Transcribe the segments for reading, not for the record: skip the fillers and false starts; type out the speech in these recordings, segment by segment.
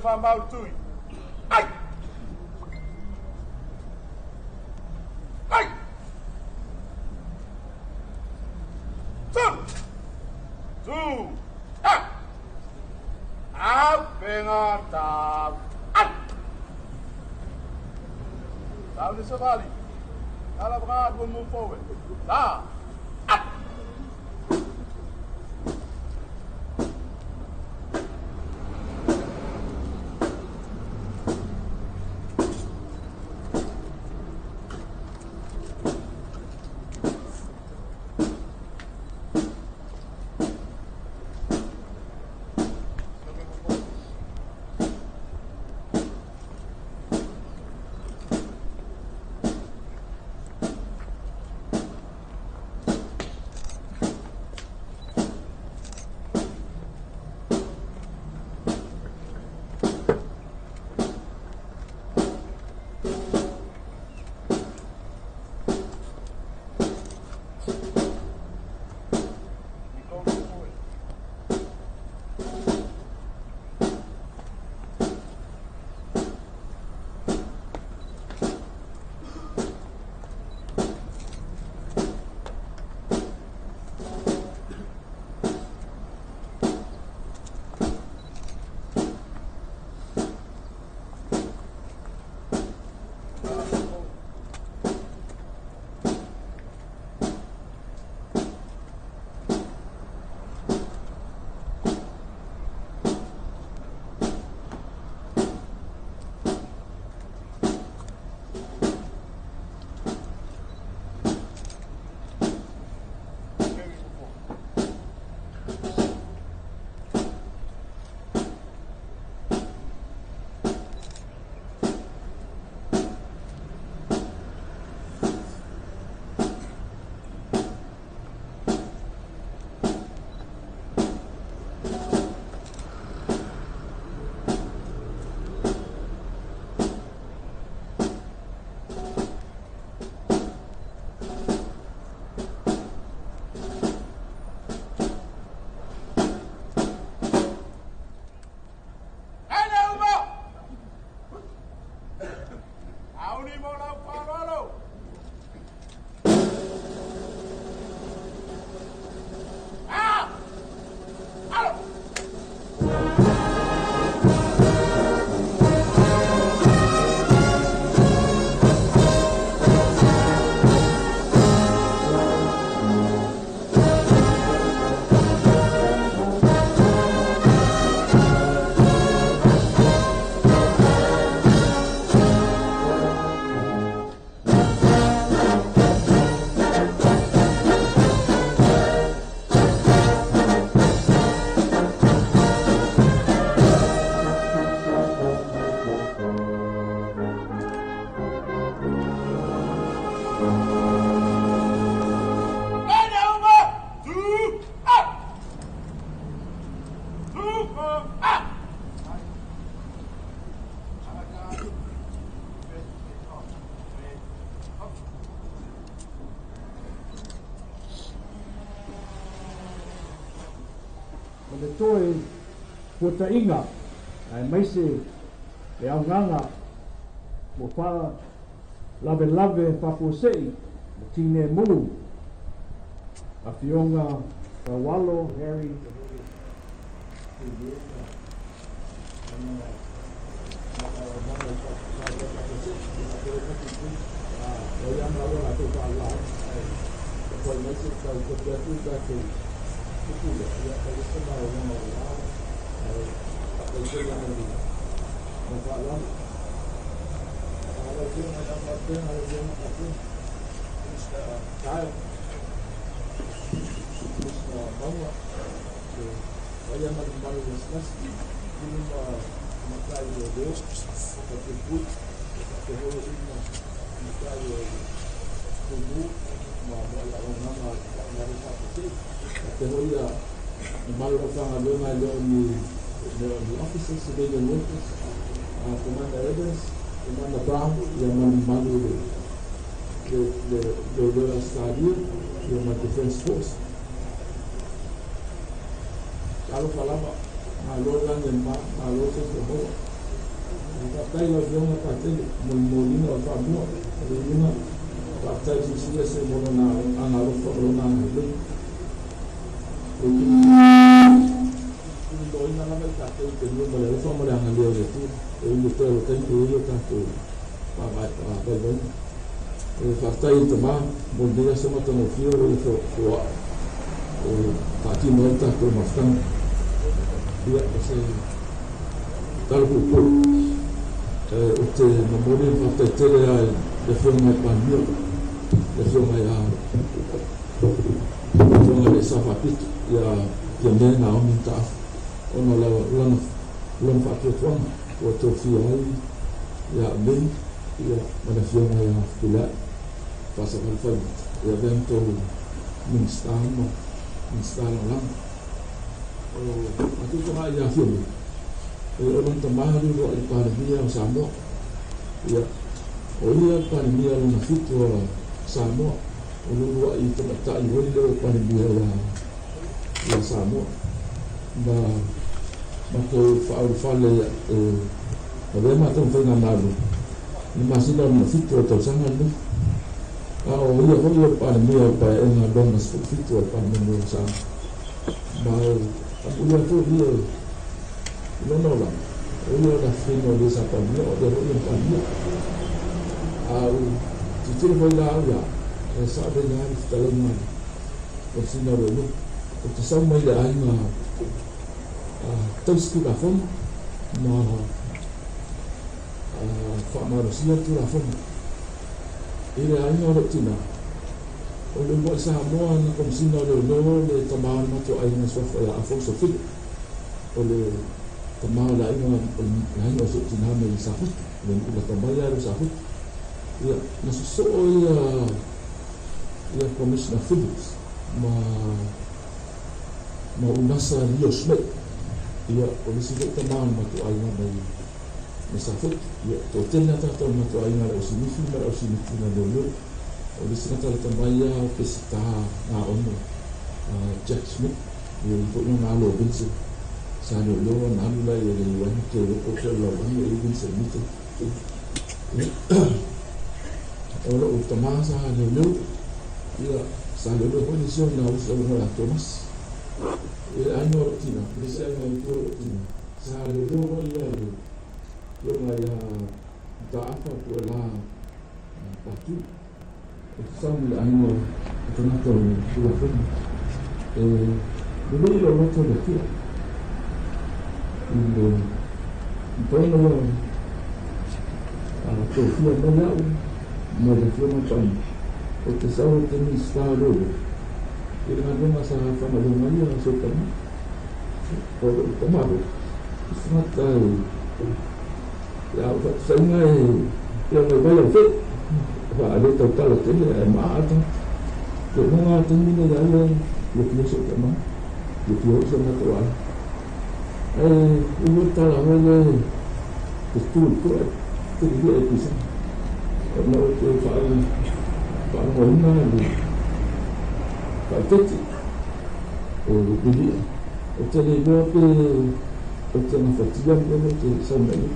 Whamau Tui. Ai! Ai! Two! Two! Ah! Au penga tau. Ai! Down the Savali. Alabrad will move forward. La! Up! We go forward. Okay, we move forward. Hele uma! Auni mo lau whaloalo! Ah! Alo! Hele uma! Two! Up! Two! Up! O le toe fuataʻiga aemaise le aogaga ua faalavelave faafuaseʻi ma tinēmū afioga Taualo Harry. Officers, civilian workers, Commander Evans, Commander Brown, ia ma le mamalu o le Australia, ia ma Defence Force. Talofa lava, malo lagi e ma, malo se maua. Faafetai lau Afioga Patele mo le momoliga o le faamua o le iuga. Faafetai i Silisili Ese mo lona agalofa ma lona agalelei. E tuliloaina lava i tatou i te lua ma le alofa ma le agalelei o le Atua, e ui o toe o taimi e i ai o tatou vaivaiga. E faafetai i le Tama mo lenei aso matagofie ua ia foai e faatino ai le tatou mafutaga. Ia, o se tala puupuu, ou te momoli le faafetai tele lava i le Afioga i le Palemia, le Afioga ia le Afioga i le Sao Faapito ia Fiame Naomi Mataafa, ona o lana faatuatuaga ua tofia ai ia au nei ia ma le Afioga ia Fepuleai Faasavalu Faimata e avea ma tou Minisita ma Minisita Lagolago. O matou taga ia Fiame, o lona tama le uluai Palemia o Samoa. Ia, o ia le Palemia lona fitu o Samoa, o le uluai tamaitai foi lea ua Palemia ia Samoa. Ma matou faaulufale e avea matou ma faigamalo i le masina o lona fitu o le tausaga lenei. A o ia foi o le Palemia o le Paeaiga lona 17 o le Palemene o Samoa. Ma e amuli atu ia i lona olaga, o ia o le afafine o le sa Palemia, o avea foi ia ma Palemia. A u tilotilo foi la au ia, e sao lelei lava le fetalaiga o le sina o leoleo. Ou te sau mai le aiga tausi Tulafono ma faamalosia le Tulafono. I le aiga o lou tina, o le uluai Samoa na Komesina o Leoleo le tama o le matou aiga suafa ia Afonso Philip, o le tama o le aiga o le aiga o si ou tina mai Safotu, le nuu lata mai lava lea o Safotu. Ia, na sosoo ia Commissioner Phillips ma Unasa Leo Schmidt, ia, o le isi foi tama o le matou aiga mai Safotu. Ia, toatele lava tagata o le matou aiga, le ausinifi ma le ausiniti na leoleo. O le isi tagata lata mai lava o Peseta Gaono, Jack Schmidt, ia, e i ai foi lona alo o Vincent sa leoleo ona alu la ia le UN te iloa po o fea o le lalolagi e i ai Vincent Mita. Ia, o lou tama sa leoleo, ia, sa leoleo foi le isi ona uso ia Tomasi. I le aiga o lou tina, le isi aiga i tua o lou tina, sa leoleo foi ia le afioga ia Mataafa Puelā Patu. Ou te sau mai le aiga o tagata o le Tulafono. E lelei lou loto i le Atua. I le mafai ona ia tofia mai au mai le Afioga i le Palemia, ou te sau ou te Minisita o Leoleo i le galuega sa faigaluega ai ia si ou tama. O lou tama foi, o se tagata e a ou faatusaina e pei ona i vai au fei, le tautala tele ae maa le tagata. Te iloga lava taimi nei ia ia ia fia si ou tama, ia fia foi si o matou aiga. Ae ui le tala foi lea te tu i tua te lilia e pisaga. Ona ou te faalogoina le faaeteete o lilia. Ou te le iloa pe ou te gafatia le mea lea ou te sau mai ai.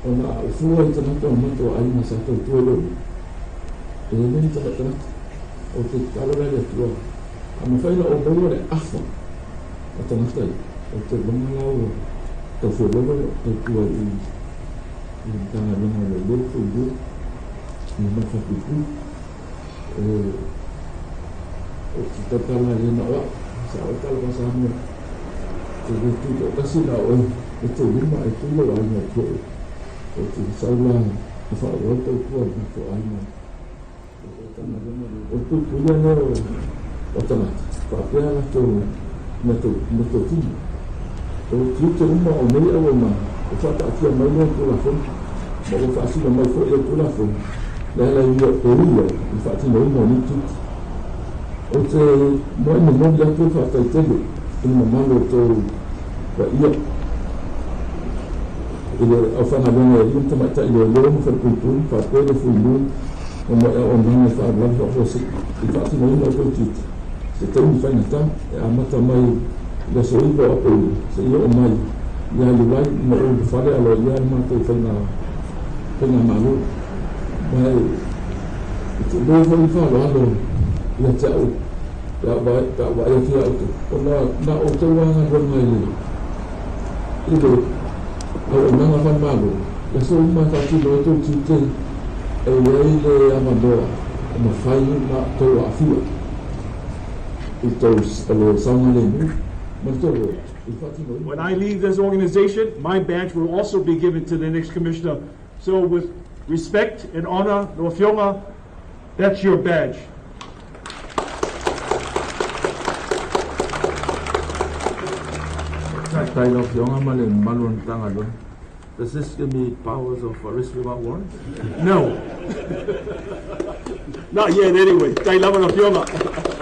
Ona a ou fua i tagata o le matou aiga sa tautua i lou e le ni tagata. Ou te tatalo la i le Atua, a mafai ona ou maua le afa o tagata ia, ou te iloga la ua tau feololo lou tautua i le Matagaluega o Leoleo, Fuilua, ma le Falepuipui. Ou te tautala ai na o au, sa ou tala faa-Samoa, e le tu toatasi na o oe, e te lima e tu lou aiga i tua i. Ou te sau la e faaauau le tautua i le matou aiga. O le puipuia lea o tagata, faapea latou meatotino. O tiute uma o nei auaunaga ua faataatia mai lea Tulafono, ma ua faasino mai foi e le Tulafono le ala e ui ai i le faatinoina o nei tiute. Ou te muai momoli atu le faafetai tele i le mamalu o tou paia i le aufaigaluega e alii ma tamaitai leoleo ma falepuipui faapea le Fuilui ma moe auaunaga i faalavelave faafuasei i le faatinoina o tou tiute se taimi faigata e amata mai i le aso 9 o Aperila seia oo mai Ia Iulai na ou i le fale aloaia le matou faiga faigamalo. Ma e tuumua foi le faaaloalo ia te au pe a pe a ou vaai atu ia outou, ona na o outou lava galuega i le i le auaunaga faale-Malo, i aso uma e faatino ai tou tiute e i ai le avanoa e mafai ona outou aafia i tou le saogalemu ma le tou ola i le faatinoina When I leave this organization, my badge will also be given to the next commissioner. So with respect and honor, lau Afioga, that's your badge. Faafetai i lau Afioga ma le mamalu o le Matagaluega. Does this give me powers of arrest without warrant? No. Not yet, anyway. Tai lava lau Afioga.